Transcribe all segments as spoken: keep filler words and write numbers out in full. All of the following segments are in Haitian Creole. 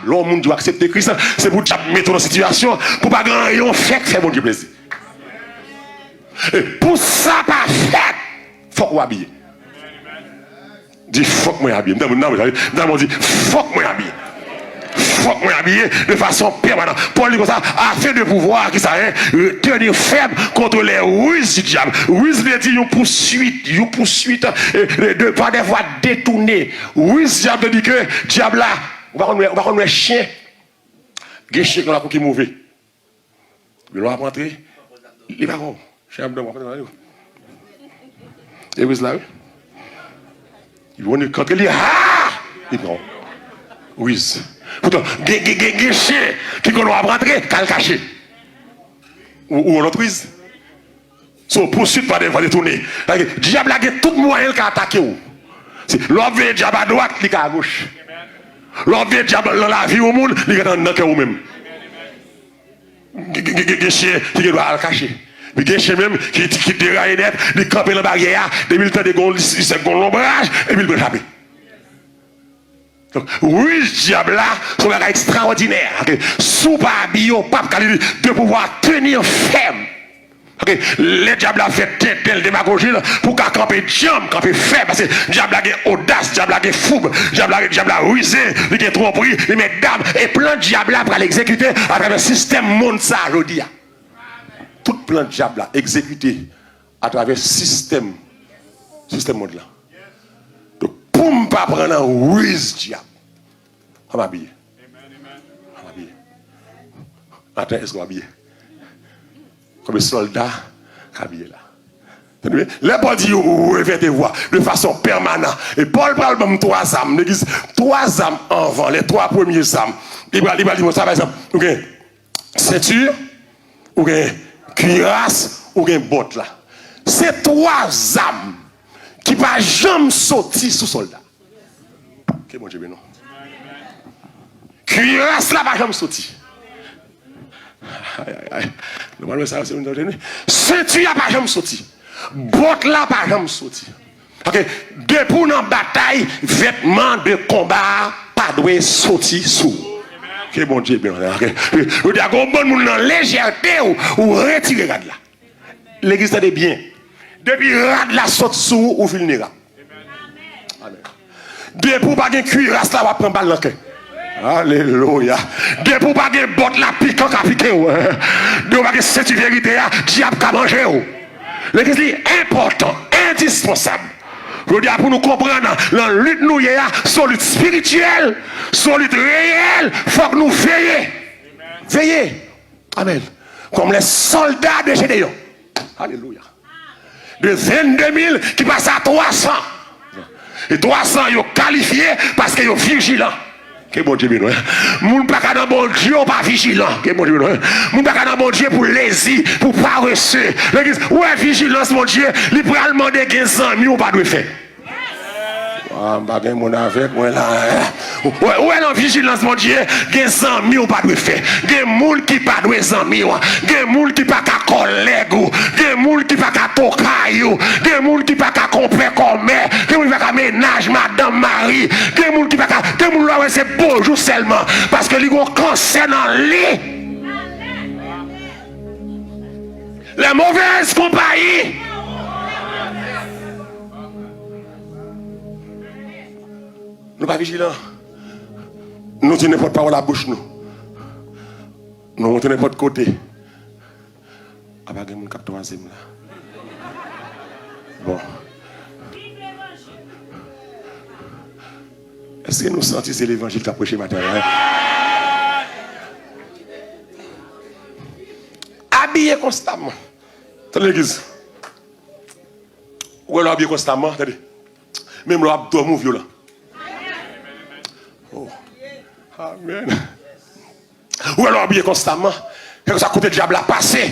Lè yon moun di w aksepte Kris, se pou dyab mete w nan sitiyasyon pou pa gen anyen w fè k fè Bondye plezi. E pou sa pa fèt, fòk ou abiye. Di, "Fòk mwen abiye." M tande moun nan, m tande moun di, "Fòk mwen abiye." Fòk mwen abiye de fason pèmanan. Pòl di konsa, afin de pouvoir, ki sa, hein, tenir ferme contre les ruses du diable. Riz vle di yon pouswit, yon pouswit, eh, de, de, pa de vwa detounen. Riz dyab vle di ke dyab la, ou pa konn wè, ou pa konn wè chen. Gen chen ki nan lakou ki move. Lè w ap rantre, li pa bon. Chen ap dòmi, w ap rantre. E riz la, wi. Li bon, li kantre, li, ha! Li pran w. Riz. Poutan, gen, gen, gen, gen chen ki konn w ap rantre, k al kache. Ou, ou yon lòt riz. Se yon pouswit pa de vwa detounen. Dyab la gen tout mwayen l ka atake w. Se, lè w ap veye dyab adwat, li ka agoch. Lè w ap veye dyab nan lavi yon moun, li gentan nan kè w menm. Gen, gen, gen, gen chen ki gen dwa al kache. Epi gen chen menm ki, ki deraye nèt, li kanpe nan baryè a, depi l tande gon, li, li sèk gon lonbraj, epi l pran chape. Donk, riz dyab la, se yon bagay ekstraòdinè. Ok? Si w pa abiye, w p ap ka li de pouvoir tenir ferme. Ok? Lè dyab la fè tenten l, demagoji l, pou w ka kanpe djanm, kanpe fèb, paske dyab la gen odas, dyab la gen foub, dyab la, dyab la rize, li gen twonpri, li met dam, e plan dyab la pral egzekite atravè sistèm mond sa a jodi a. Tout plan dyab la egzekite atravè sistèm, sistèm mond lan. Donk, pou m pa pran nan riz dyab, fò m abiye. Fò m abiye. Maten, èske w abiye? Konbyen sòlda k abiye la? Tande byen? Lè Pòl di, revêtez-vous de fason pèmanan. E Pòl pral ban m twa zam. Legliz, twa zam anvan, les trois premières armes. Li pral, li pral di mwen sa, pa egzanp, ou gen senti, ou gen kiras, ou gen bòt la. Se twa zam ki pa janm soti sou sòlda. Ke Bondye beni w. Kiras la pa janm soti. Ay, ay, ay. Nòmalman, sa yo se moun yo teni. Senti a pa janm soti. Bòt la pa janm soti. Ok, depi w nan batay, vètman de konba a pa dwe soti sou ou. Ke Bondye beni w. Ok. Yo di a gon bann moun nan lejète w, ou retire rad la. Legliz, tande byen. Depi rad la sot sou ou, ou vilnerab. Amèn. Depi w pa gen kiras la, w ap pran bal nan kè. Alelouya. Depi w pa gen bòt la, pikan ka pike w. Depi w pa gen senti verite a, dyab ka manje w. Legliz, li enpòtan, endispansab. Jodi a, pou nou konprann, nan lit nou ye a, se yon lit espirityèl, se yon lit reyèl, fòk nou veye. Veye. Amèn. Comme les soldats de Gédéon. Alelouya. De vennde mil ki pase a twa san. E twa san yo kalifye paske yo vijilan. Ke Bondye beni w. Moun pa ka nan Bondye ou pa vijilan. Ke Bondye beni w. Moun pa ka nan Bondye pou lezi, pou parese. Legliz, ou wè vijilans Bondye, li pral mande gen zanmi ou pa dwe fè. Ah, m pa gen moun avèk mwen la. Ou wè, ou wè nan vijilans Bondye, gen zanmi ou pa dwe fè. Gen moun ki pa dwe zanmi w. Gen moun ki pa ka kòlèg ou. Gen moun ki pa ka tokay ou. Gen moun ki pa ka konpè kòmè. Gen moun ki pa ka mennaj, madanm, mari. Gen moun ki pa ka, gen moun lè w wè se bonjou sèlman. Paske li gon kansè nan li. Les mauvaises compagnies. Nou pa vijilan. Nou di nenpòt pawòl a bouch nou. Nou monte nenpòt kote. Apa gen moun k ap twaze m la? Bon. Èske nou santi se levanjil k ap preche maten an? Abiye konstaman. Tande legliz. Ou wè lè w abiye konstaman, tande. Menm lè w ap dòmi w vyolan. Oh. Amèn. Ou wè lè w abiye konstaman, kèlkeswa kote dyab la pase,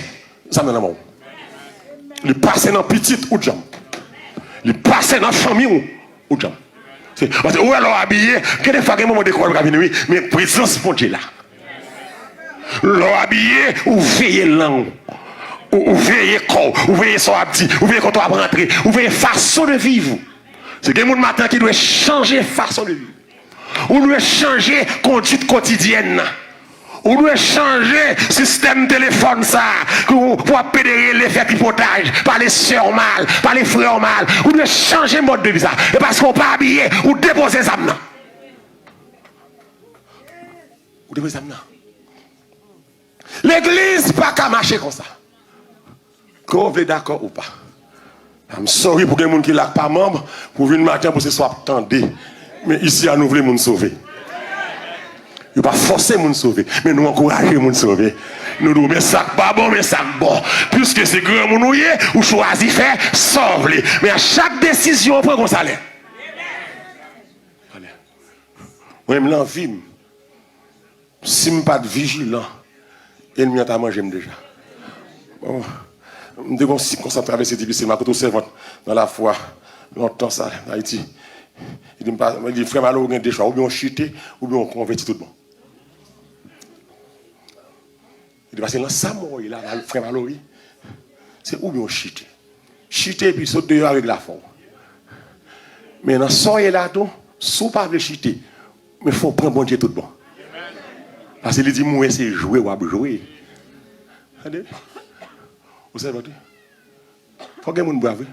zam nan nan men w. Li pase nan pitit ou djanm. Li pase nan fanmi w, ou djanm. Se, paske ou wè lè w abiye, gen de fwa gen moman de kòl ka vini wi, men prezans Bondye la. Lè w abiye, ou veye lang ou. Ou, ou veye kò w, ou veye sa w ap di, ou veye kote w ap rantre, ou veye fason de viv ou. Se gen moun maten ki dwe chanje fason de viv. Ou dwe chanje kondwit kotidyèn nan. Ou dwe chanje sistèm telefòn sa a, pou w ap pede rele, fè tripotaj, pale sè w mal, pale frè w mal. Ou dwe chanje mòd de vi sa. E paske w pa abiye, ou depoze zam nan. Ou depoze zam nan. Legliz pa ka mache konsa. Ke w vle dakò ou pa. I'm sorry pou gen moun ki la k pa manm, pou vin maten pou se sa w ap tande. Men isi a nou vle moun sove. Yo pa fòse moun sove, men nou ankouraje moun sove. Nou di w, men sa k pa bon, men sa k bon. Piske se granmoun ou ye, ou chwazi fè sa w vle. Men a chak desizyon w pran, gon salè. Mwen menm nan vi m, si m pa t vijilan, ènmi an ta manje m deja. Bon, m te gon sik konsa travèse difisil, m al kote yon sèvant nan lafwa, lontan sa, Ayiti. Li di m pa, li di, frè Malo, ou gen de chwa, oubyen w chite, oubyen w konvèti tout bon. Li di, paske nan sa mwen ye la, frè Malo, wi, se oubyen w chite. Chite epi sot deyò a, règ la fè w. Men nan sa w ye la tou, si w pa vle chite, men fò w pran Bondye tout bon. Paske li di, mwen wè se jwe w ap jwe. Tande? Ou sèvant wi. Fò gen moun brav wi.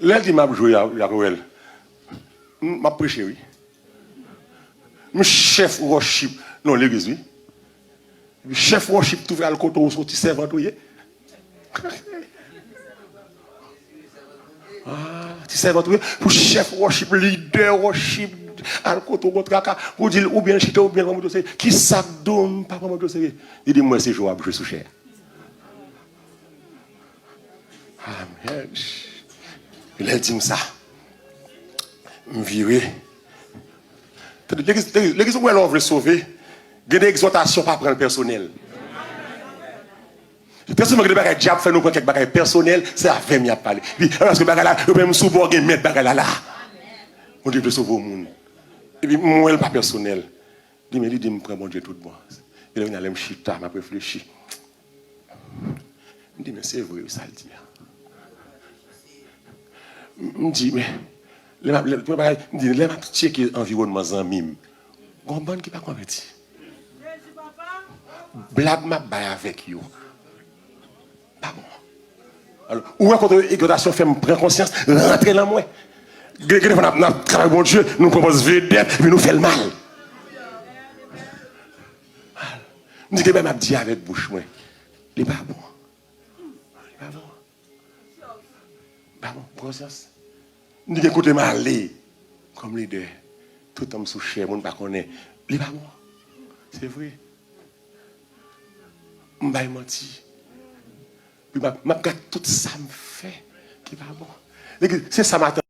Lè l di m ap jwe a, a Joel, m ap preche wi. M chèf worship nan legliz wi. Epi chèf worship tou vle al kote w, se yon ti sèvant ou ye. Ah, ti sèvant ou ye. Pou chèf worship, lidè worship, al kote w gon traka, pou di l oubyen l chita oubyen l pran mouto serye. Kisa k di w m pa pran mouto serye? Li di m wè se jwe w ap jwe sou chè a. Amèn. E lè l di m sa, m vire. Tande, legliz, legliz, legliz, ou wè lè w vle sove, gen de egzòtasyon pa pran l pèsonèl. Trè souvan, gen de bagay dyab fè nou pran kèk bagay pèsonèl, se avè m y ap pale. Epi, alòske bagay la, yo menm sou bò gen mèt bagay la la. Bondye vle sove yon moun. Epi, m wè l pa pèsonèl. Li, men li di m pran Bondye tout bon. E lè vini a, lè m chita, m ap reflechi. M di, men se vre wi sa l di a. M di, men, lè m ap, lè, premye bagay, m di, lè m ap tcheke anviwònman zanmi m, gon bann ki pa konvèti. Blag m ap bay avèk yo pa bon. Alò, ou wè kote egzòtasyon fè m pran konsyans, rantre nan mwen. Gen, gen defwa n ap, n ap travay Bondye, nou pran pòz vedèt, epi nou fè l mal. M di, gen bagay m ap di avèk bouch mwen. Li pa bon. Li pa bon. Pa bon, pran konsyans. M di, gen kote m ale kòm lidè. Toutan m sou chè, moun pa konnen. Li pa bon. Se vre. M bay manti. Epi m ap, m ap gad tout sa m fè ki pa bon. Legliz, se sa m ap